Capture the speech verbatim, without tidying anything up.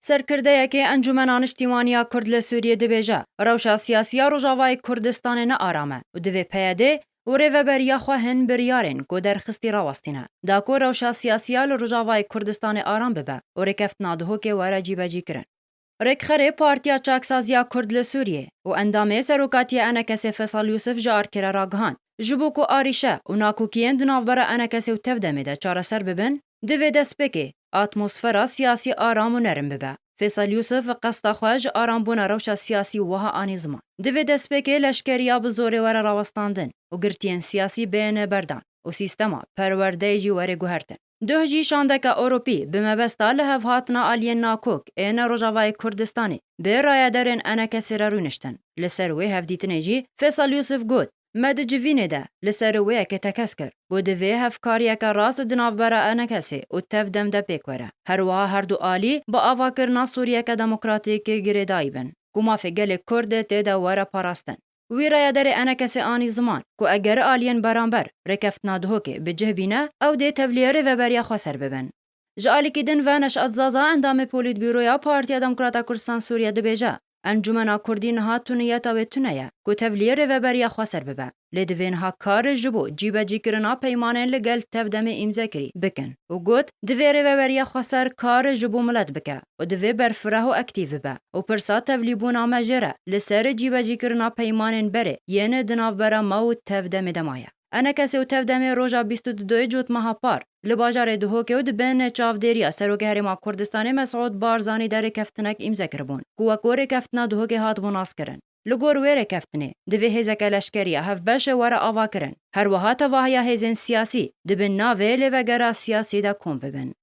Serkirdeyekê Encûmena Niştîmaniya Kurd li Sûriyê dibêje, rewşa siyasî ya Rojavayê Kurdistanê ne aram e û divê P Y D û rêveberiya xwe hin biryarên ku derxistî rawestîne, da ku rewşa siyasî ya li Rojavayê Kurdistanê aram bibe û rêkeftina Duhokê were cîbecîkirin. Rêkxerê Partiya Çaksaziya Kurd li Sûriyê û endamê Serokatiya Enekesê Fesal Yûsif ji Arkirê ragihand, ji bo ku arîşe û nakokiyên di navbera Enekesê û Tevdemê de çareser bibin, divê destpêkê atmosfera siyasî aram û nerm bibe. Fêsal Yûsif qesta xwe ji arambûna rewşa siyasî wiha anî ziman, divê destpêkê leşkeriya bi zorê were rawestandin û girtiyên siyasî bêne berdan û sîstema perwerdeyê jî were guhertin. Duh jî şandeke Ewropî bi mebesta lihevhatina aliyên nakok ên Rojavayê Kurdistanê bi rayedarên Enekesê re rûniştin. Li ser wê hevdîtinê jî Fêsal Yûsif got, me di civînê de li ser wê yekê tekez kir, ku divê hevkariyeke rast di navbera Enekesê û Tevdem de pêk were. Her wiha her du alî bi avakirina Sûriyeke demokratîk girêdayî bin, ku mafê gelê Kurd tê de were parastin. Wî rayedarê Enekesê anî ziman, ku eger aliyên beramber rêkeftina Duhokê bi cih bîne, ew dê tevliyê rêveberiya xweser bibin. Ji alîkî din ve Neşat Zaza, endamê Polîtbûroya Partiya Demokrata Kurdistan Sûriye dibêje, Encûmena Kurdî niha tuniyeta wê tune ye ku tevliyê rêveberiya xweser bibe. Lê divê niha kar ji bo cîbecîkirina peymanên li gel Tevdemê îmzekirî bikin û got, divê rêveberiya xweser kar ji bo milet bike û divê berfireh û aktîv bibe û pirsa tevlîbûna me jê re li ser cîbecîkirina peymanên berê yên di navbera me û Tevdemê de maye. Enekesê û Tevdemê roja bîst û dudoyê Cotmeha Par li bajarê Duhokê û di bin çavdêriya Serokê Herêma Kurdistanê Mesûd Barzanî de rêkeftinek îmze kiribûn, ku weko rêkeftina Duhokê hatibû naskirin. Li gor wê rêkeftinê, divê hêzeke leşkerî ya hevbeş were avakirin. Her wiha tevahiya hêzên siyasî di bin navê lêvegera siyasî de kom bibin.